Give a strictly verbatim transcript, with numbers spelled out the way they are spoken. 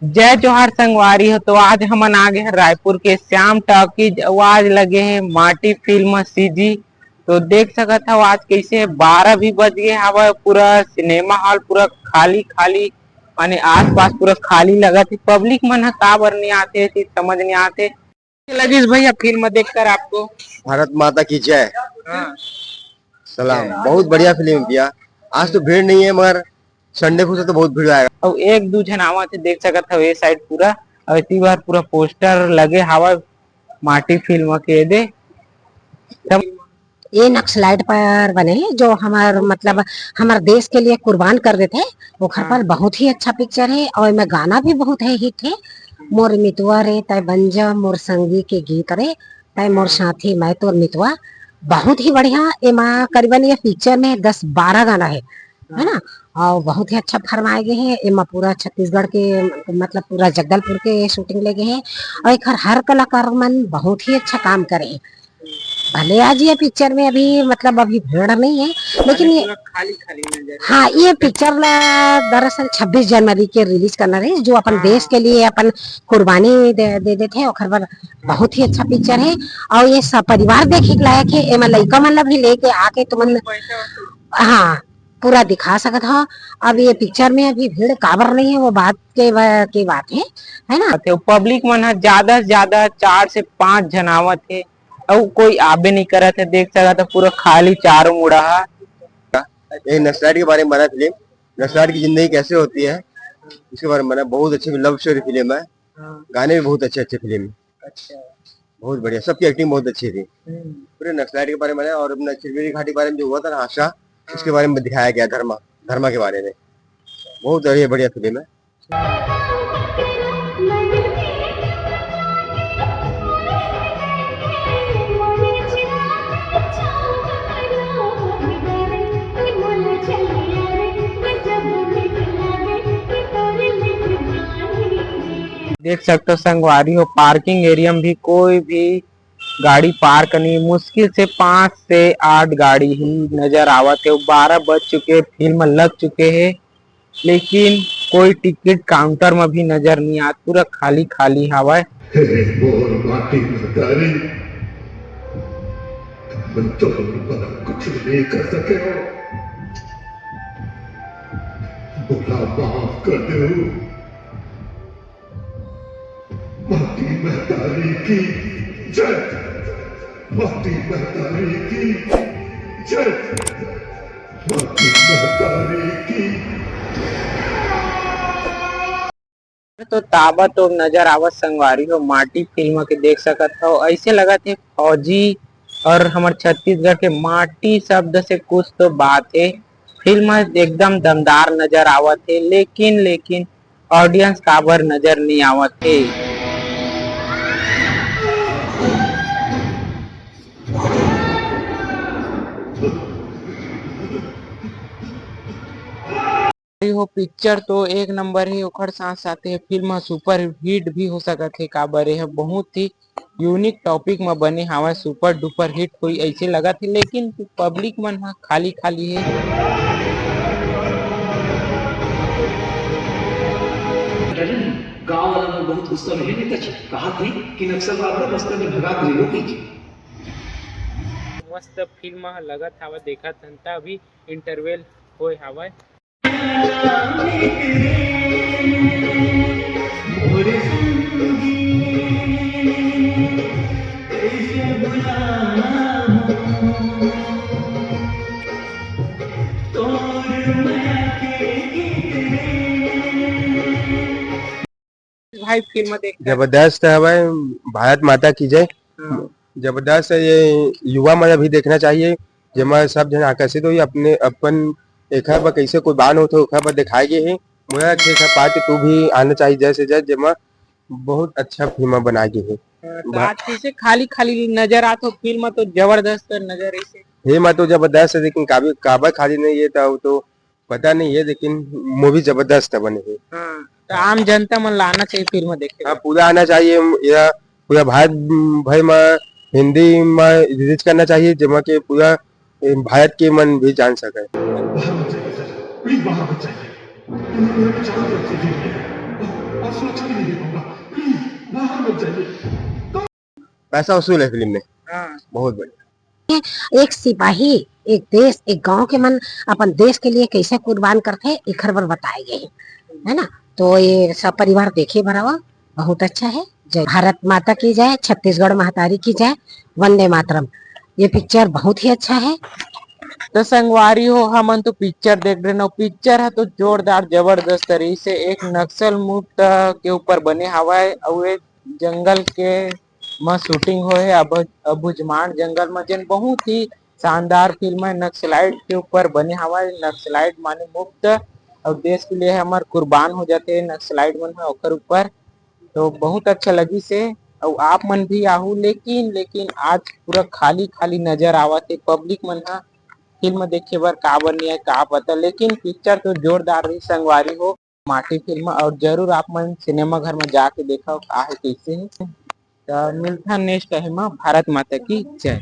जय जोहार संगवारी हो, तो आज हमन आ गे हन रायपुर के श्याम टॉकीज, अउ आज लगे हे माटी फिल्म सीजी। तो देख सकत हव आज कइसे बारह भी बज गे हवय, पूरा सिनेमा हॉल पूरा खाली खाली, माने आसपास पूरा खाली लगत हे। पब्लिक मन ह काबर नइ आथे, चीज समझ नइ आथे। लगिस भैया फिल्म देखकर आपको? भारत माता की जय। हाँ। सलाम। बहुत बढ़िया फिल्म है भैया। आज तो भीड़ नहीं है, मगर संडे को तो बहुत भीड़ आएगा। अउ एक दू झन आवत हे, देख सकत हव ये साइड पूरा, अउ इतनी बार पूरा पोस्टर लगे हवा माटी फिल्म के दे। तब ये नक्सलाइट पर बने हे, जो हमर, मतलब, हमर देश के लिए कुर्बान कर देथे, ओखर पर। हाँ। बहुत ही अच्छा पिक्चर हे अउ एमे गाना भी बहुत है हिट हे। मोर मितवा रे तय बन जा मोर संगी के गीत रे, तय मोर साथी मैं तोर मितवा। बहुत ही बढ़िया। एमा करीबन ये पिक्चर में दस बारह गाना है, है ना? और बहुत ही अच्छा फरमाए गए हैं। एमा पूरा छत्तीसगढ़ के, मतलब, पूरा जगदलपुर के शूटिंग ले गए हैं। और एक हर, हर कलाकार मन बहुत ही अच्छा काम करे हैं। भले आज ये पिक्चर में अभी, मतलब, अभी भीड़ नहीं है, लेकिन ये पूरा खाली खाली नजर। हाँ, ये पिक्चर ला दरअसल छब्बीस जनवरी के रिलीज करना रहे, जो अपन, हाँ, देश के लिए अपन कुर्बानी दे, दे देते हैं, ओखर बर बहुत ही अच्छा पिक्चर है। और ये सब परिवार देखे के लायक है। एमा लइका मन ला भी लेके आके तुमन, हाँ, पूरा दिखा सकत हो। अब ये पिक्चर में अभी भीड़ काबर नहीं है, वो बात के, के बात है, है ना? तो पब्लिक मन ह ज्यादा से ज्यादा चार से पांच झन आवत हे, अउ कोई आबे नहीं करत है। देख सकत हो पूरा खाली चारों मुड़ा हा। ये नक्सलाइट के बारे में बना फिल्म, नक्सलाइट की जिंदगी कैसे होती है, इसके बारे में बना। बहुत अच्छी लव स्टोरी फिल्म है। हाँ। गाने भी बहुत अच्छे अच्छे फिल्म में। अच्छा। बहुत बढ़िया, सबकी एक्टिंग बहुत अच्छी थी। हम्म। पूरे नक्सलाइट के बारे में बना और अपना चिरमिरी घाटी के बारे में जो हुआ था ना हादसा, उसके, हाँ, बारे में दिखाया गया, धर्मा, धर्मा के बारे में। बहुत बढ़िया, बढ़िया फिल्म है। देख सकते हो संगवारी हो, पार्किंग एरिया में भी कोई भी गाड़ी पार्क नहीं, मुश्किल से पाँच से आठ गाड़ी ही नजर आवत हे। बारह बज चुके, फिल्म लग चुके हे, लेकिन कोई टिकट काउंटर में भी नजर नहीं आत, पूरा खाली खाली हवय। हे मोर माटी महतारी, तुमन तो मोला कुछ नहीं कर सके हो, मोला माफ कर दे हो। माटी महतारी की जय, माटी महतारी की जय, माटी महतारी की। तो ताबड़तोड़ नजर आवत संगवारी हो, माटी फिल्म के देख सकत हो। ऐसे लगत हे फौजी और हमर छत्तीसगढ़ के माटी शब्द से कुछ तो बात हे। फिल्म एकदम दमदार नजर आवत हे, लेकिन, लेकिन ऑडियंस काबर नजर नहीं आवत हे। हो पिक्चर तो एक नंबर हे, ओखर साथ साथ ये फिल्म ह सुपर हिट भी हो सकत हे, काबर ये ह बहुत ही यूनिक टॉपिक म बने हावय, सुपर डुपर हिट होई ऐसे लगत हे, लेकिन पब्लिक मन ह खाली खाली हे। गांव वाला मन बहुत गुस्सा में हे नेताजी, कहा थे कि नक्सलवाद ला बस्तर में भगा के ले लो कीजिए। मस्त फिल्म ह लगत हावय, देखत हन त अभी इंटरवल होय हावय। भाई फिल्म देख के जबरदस्त है भाई, भारत माता की जय। हाँ। जबरदस्त है, ये युवा मन अभी देखना चाहिए, जेमा सब झन आकर्षित होही, अपने, अपन एखर बर कैसे कुर्बान होथे, ओखर बर दिखाए गे हे। मोला लगथे एखर part two भी आना चाहिए जल्द से जल्द, जेमा बहुत अच्छा फिल्म बनाए गे हे। हाँ, तो भा- आज कैसे खाली खाली नजर आत हो फिल्म, तो जबरदस्त नजर ऐसे। फिल्म तो जबरदस्त है, लेकिन काबी-, काबर खाली नहीं है, तो, तो पता नहीं है, लेकिन मूवी जबरदस्त बने हे। हाँ, तो आम जनता मन ला आना चाहिए फिल्म देखे हाँ, बर। पूरा आना चाहिए। यह पूरा भारत भर में हिंदी में रिलीज करना चाहिए, जेमा के पूरा भारत के मन भी जान सके। बाहर मत जाइए सर, प्लीज बाहर मत जाइए। उन्होंने हमें चारों तरफ से घेर लिया है। और, और सुरक्षा पैसा वसूल है फिल्म में। हाँ। बहुत बढ़िया। एक सिपाही, एक देश, एक गांव के मन अपन देश के लिए कैसे कुर्बान करथे, एखर बर बताए गए हे, है ना? तो ये सब परिवार देखे बर आवा, बहुत अच्छा है। जय भारत माता की जय, छत्तीसगढ़ महतारी की जय, वंदे मातरम। ये पिक्चर बहुत ही अच्छा है। तो संगवारी हो, हमन तो पिक्चर देख रहे न, पिक्चर है तो जोरदार जबरदस्त तरीके से एक नक्सल मुक्त के ऊपर बने हवय, अउ ये जंगल के म शूटिंग होए हे, अभुजमाड़ जंगल म, जेन बहुत ही शानदार फिल्म है, नक्सलाइट के ऊपर बने हवय। नक्सलाइट माने मुक्त, और देश के लिए हमर कुर्बान हो जाते हैं नक्सलाइट मन ह ओकर ऊपर। तो बहुत अच्छा लगी से, और आप मन भी आहू, लेकिन लेकिन आज पूरा खाली खाली नजर आवत है पब्लिक मन ह। फिल्म देखे बर काबर नहीं आए का पता, लेकिन पिक्चर तो जोरदार रही संगवारी हो, माटी फिल्म, और जरूर आप मन सिनेमा घर में जाके देखो का है कैसे है। तो मिलता नेक्स्ट टाइम, भारत माता की जय।